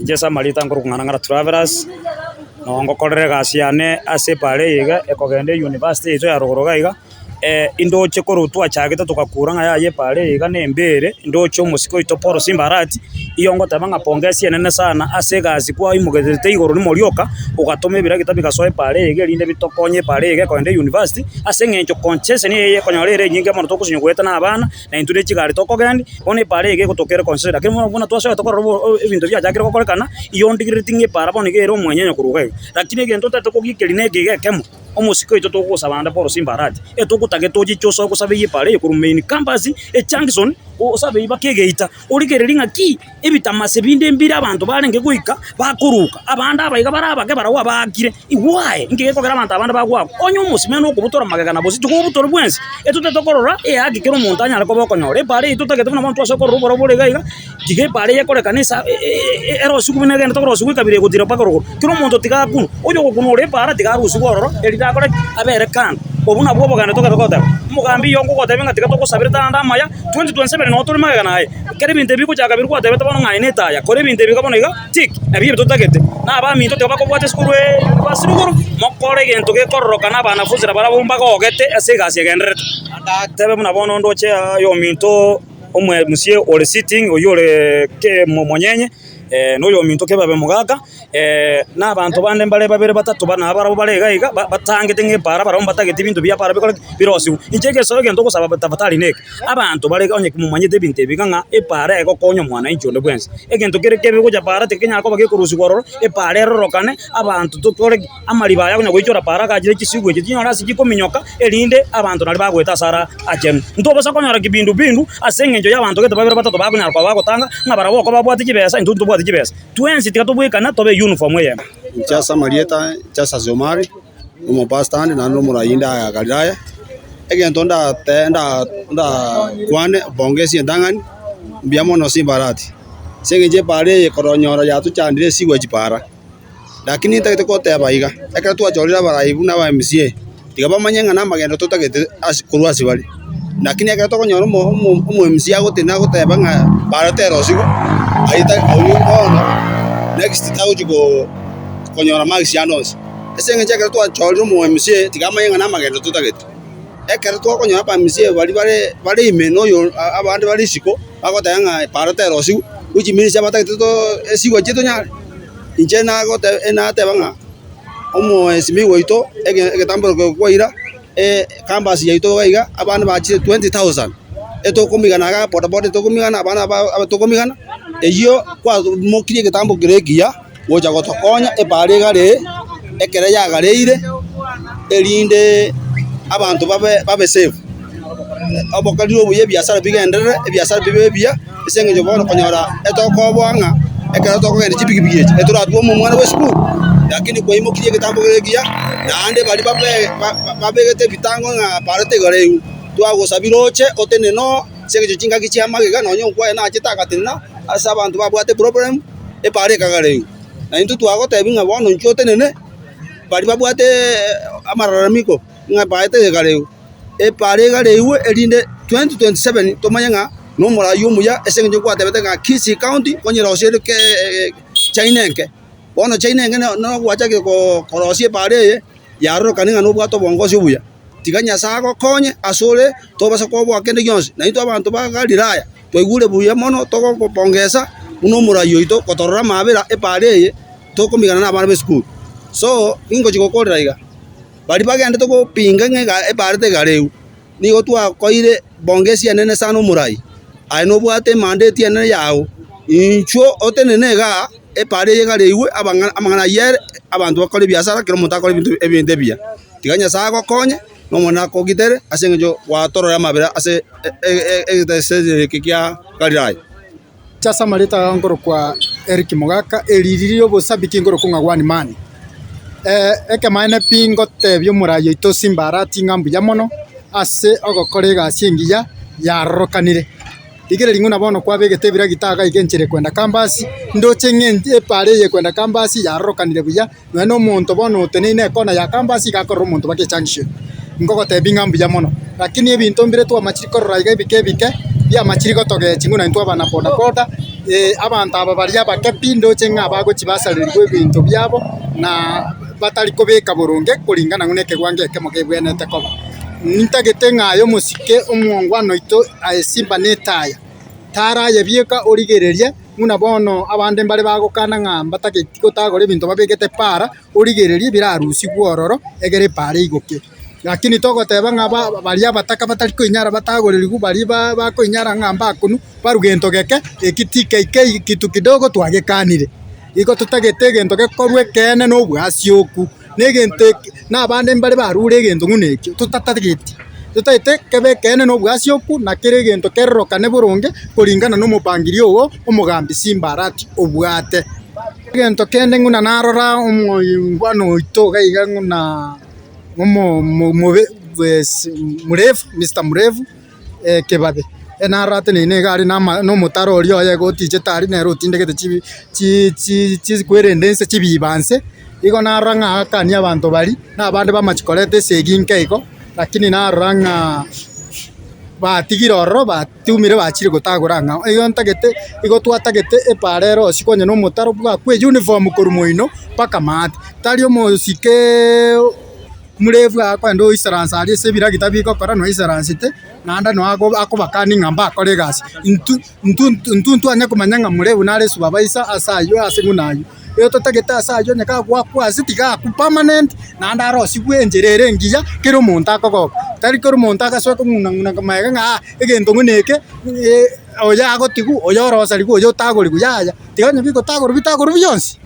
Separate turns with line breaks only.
Inche ase amarieta nkorokwa ng'a Ng'ara Travelers, noo ngokorera egasi yane ase epaara eye iga ekogenda eyunivasiti yaito ya rogoro iga iga, indoche korwa twachagete togakura ng'a yaya epaara eye iga na embe ere, ndoche omosike oito Paul Simba Arati, iyo ngoteba ng'a pongezi enene sana ase egasi kwaimokerete igoro rimo rioka, ogatoma ebiragita bigasoa epaara eye iga erinde bitokonye epaara eye iga ekogenda eyunivasiti, ase eng'encho congestion eye ekonyora ere enyinge mono togosinywa goeta na abana. na intwe ne chigari tokogendia, bono epaara eye egotoka ere congested lakini bono buna twasoete korora obo ebinto biachakire gokorekana, iyo ndigerereti ng'a epaara bono iga ere omwenyenya korwa iga iga. Lakini egento otagete kogikeria na eke iga ekemo, omosike oito togosaba ande Paul Simba Arati, etogotagete ochiche osoe gosaba eywo epaara eye korwa main campus, ejunction, osabe mpaka egeita, origererie ng'aki ebitamase binde mbire abanto barenge goika bakoruka, abande abaiga bare abake barabwo abaakire, why? Inki gekogera abanto abande bagoakwa? Onye omosimeno okobutora magega na bosio tigobutora bwensi, etotagete korora ehaki kera omonto anyare koba okonyora. Epaara eye totagete buna bono twase korora oborabu bore iga iga, tiga epaara eye ekorekane esa erosigwe buna egenderete korosigwa ekabira egotira mpaka rogoro. Kera omonto tiga akunwe, oyo ogokunwa ore epaara tiga arusigwe ororo, erinde akore ki? Abere kando. Obwo nabwo obogendo togete goteba. Omogambi oyio ngogotebia ng'a tiga togosabere ande amaya, 2027 noo tore magega naye. Ekero ebinto ebi bigochaka biria gwatebete bono ng'a aye netaya, kora ebinto ebi iga bono iga tick, nabio ebi totagete. Na abaminto tiga bakobwata esukuru eye university rogoro, mokore egento gekororoka na abanafunsi nabarabwo mbagogete ase egasi egendererete. Ndatebe buna bono ndoche oyominto omwe MCA ore sitting oyio ore ke monyenye, na oyominto kebabe mogaka. Na abanto bande mbare babere batato bana nabarabwo bare iga iga batangete ng'a epaara barabwo mbatageti ebinto bia epaara bikore ki? Birosiwe. Inche egeso egento ogosaba tafadhali neke, abanto bare onye momanyete ebinto ebi iga ng'a epaara egokonya omwananchi onde bwensi. Egento kere kebe gocha paara tigekenyara koba gekorusigwa ororo, epaara erorokane, abanto totware ki? Amariba aya konya goichora paara agachire chisigo echi chinyore ase chikominyoka, erinde abanto naria bagoeta ase ara achenu. Ntobasa konyora kibindubindu ase eng'encho ya abanto gete babere batato bakonyara koba bagotanga ng'a barabwo oko babwate chibesa intwe ntobwati chibesa. Twensi tiga tobwekane tobe uniform eyemo.
Inche ase amarieta Justus Omari, omopastor ande naende omoraia inde aya Galilaya, egento ndate nda ndakwane bongesi entang'ani, mbuya mono Simbarati, ase eng'encho epaara eye koronyora yatochandire esigwe chipara. Lakini ntagete goteba iga, ekero twachorire abarai buna aba MCA, tiga bamanye ng'a namagendo totagete ase korwa ase bare. Lakini ekero tokonyora omo omo omo MCA agotenena agoteba ng'a bara terosiwu, aywo ta oywo bono next tagochi ko konyora marks ande onsi. Ase eng'encho ekero twachorire omo MCA tiga amanye ng'a namagendo totagete. Ekero twakonyora aba MCA baria bare bare ime na oyo abande bare isiko, bagoteba ng'a bara terosiwu, which means abatagete too esigwe chitonyare. Inche nateba ng'a omoesimigwa oito egetamboro eke kwaira ecampus yaito iga iga abana bachire 20,000 etokomigana igaa bodaboda etokomigana abana aba tokomigana, eyio kwaimokirie egetambo keria ekiya gocha gotokonya epaara egare ekere yagareire erinde abanto babe babe safe. Obokoreri obuya ebiasara bigenderere, ebiasara bibe ebiya. Ase eng'encho bono konyora etokoboa ng'a ekero tokogenda chipikipiki echi etoratwe omwana bwa esukuru, lakini kwaimokirie egetambo kere ekiya, naende baria babe babegete ebitango ng'a bare tigareu, twagosabire oche otenene oo ase eng'encho chingaki chia magega nonye okwaye nachete agatenena ase abanto babwate eproblem, epara ekagareu. Na intwe twagotebia ng'a bono inchuo otenene, baria babwate amalalamiko ng'a epara tegareu. Epaara egareigwe erinde 2027 tomanye ng'a nomoraia omuya ase eng'encho gwatebete ng'a Kisii County konyerosia ere China enke. Bono China enke nogwachakire korosia epaara eye yarorokane ng'a nobwate obongosi obuya. Tiga Nyasae agokonye asore tobasa koboa kende gionsi. Naintwe abanto ba Galilaya twaigure buya mono togokopongesa buna omoraia oito gotorora amabera epaara eye tokomigana na abana b'esukuru. So ningochi gokorera iga. Baria bagendete gopinga ng'a epaara tegareu, nigo twakoire bongesi enene sana omorai, aye nobwate emandeti enene yao, inchuo otenene igaa epaara eye egareigwe amang'ana ayio ere, abanto bakore ebiasara, kera omonto akore ebinto ebinto ebiya. Tiga Nyasae agokonye, na Omonene akogitere ase eng'encho gwatorora amabera ase egeteseri eke kia Galilaya.
Inche ase amarieta aya nkorokwa Eric Mogaka, eriri ri'obosabiki nkorokwa ng'a One Man. Ekemaene pi ngotebia omorai oito Simba Arati ng'a mbuya mono ase ogokora egasi engiya yarorokanire. Rigereria ng'una bono kwabegete ebiragita iga iga enchera ekwenda campus, ndoche ng'a epaara eye ekwenda campus yarorokanire buya. Nonya na omonto bono oteneine ekona ya campus iga akorora omonto baka ejunction. Nkogotebia ng'a mbuya mono, lakini ebinto mbire twamachire korora iga ebike ebike. Biamachiri gotogechi ng'una intwe abana boda boda, abanto aba baria abake pi ndoche ng'a bagochi basarerigwe ebinto biabo na batari kobeka boronge koringana ng'una ekewango ekemo kebwenerete koba. Nintagete ng'a aye omosike omongwana oito aye simba na etaya, taraye bieka origererie buna bono abande mbare bagokana ng'a mbatageti gotagora ebinto babegete para, origererie birarusigwe ororo egere epara eigoke. Lakini togoteba ng'a ba baria abataka batari koinyara batagorerigwe baria ba bakoinyara ng'a mbakonwa, barwe gento geke, eki tikei kitu kidogo twagekanire. Igo totagete egento gekorwe ekeene na obwasioku, na egento eke na abande mbare barure egento buna ekio totatageti. Totagete kebe ekeene na obwasioku na kera egento kerorokane boronge koringana na omopangilio ogo omogambi Simba Arati obwate. Egento kende ng'una narora omoingwana oito iga iga ng'una Mrefu, Mister Mrefu, Kebabe, narora ateneine iga aria na omotaro oria oye iga otichete aria nere otindegete kwerende inse chibiba nse, igo narora ng'a akanie abanto baria, na abande bamachia koreta esegi nke igo, lakini narora ng'a batigire ororo batumire bachire gotagora ang'ao. Igo ntagete igo twatagete epaara ere osikwe onye na omotaro bwakwa eyuniform korwa moino mpaka maate. Tari omosike murefu akoenda oisaransa aria ase ebiragita bigokora noisaransete, naende noe akobakania ng'a mbakore egasi. Intwe intwe ntwanya komanya ng'a murefu nare esubabaisa ase ayio ase buna ayio. Igo totagete ase ayio onye kagwakwa ase tiga akwe permanent, naende arosigwe enchera ere engiya kera omonto akogoka. Tari kera omonto agasoe kong'una ng'una magega ng'a aa egento buna eke oyo agotigwa, oyo orosarigwe, oyo otagorigwe yaya, tiga onye bigotagorwa bitagorwe bionsi.